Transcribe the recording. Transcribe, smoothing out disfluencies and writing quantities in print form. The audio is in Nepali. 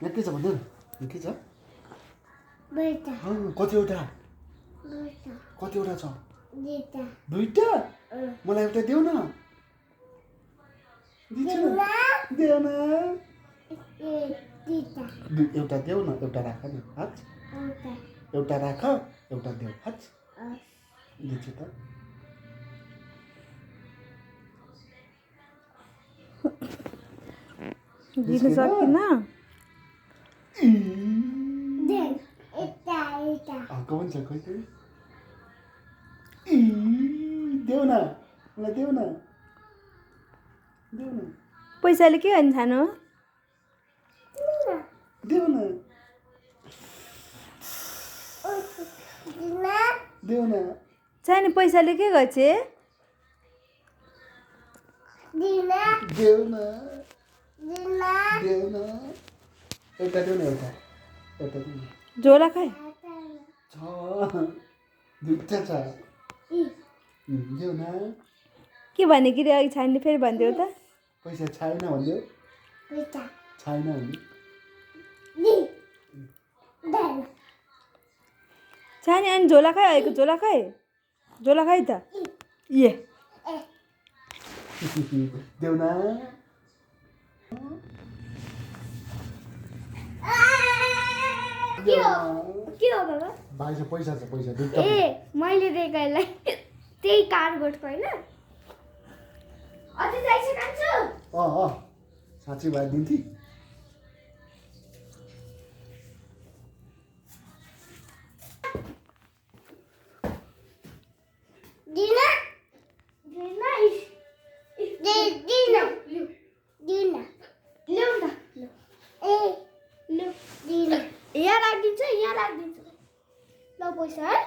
यहाँ के छ भन्नु न के छ बेटा कतिवटा बेटा कतिवटा छ बेटा दुईटा मलाई एउटा देऊ न देऊ न एउटा देऊ न एउटा राख न हात एउटा राख एउटा देऊ हात दिन्छु त दिन सकिन अर्को पनि छ खोइ त देऊ न मलाई देऊ न देऊ न पैसाले के गर्ने खानु देऊ न देऊ न चाहिने पैसाले के गर्छ देऊ न देऊ न एउटा देऊ न एउटा एउटा देऊ न झोला खाए छ दुईटा छ देऊ न के भने कि अघि छान्ने फेरि भनिदेऊ त पैसा छैन भनिदेऊ छैन भने छाने अनि झोला खाए अहिलेको झोला खाए त ए देऊ न के हो बाबा भाइ छ पैसा दुईटा ए मैले दिएकोलाई त्यही कार्डबोर्डको होइन अझै जाइसक्यो कान्छु साँच्ची भए दिन्थी यहाँ राखिदिन्छु ल पैसा है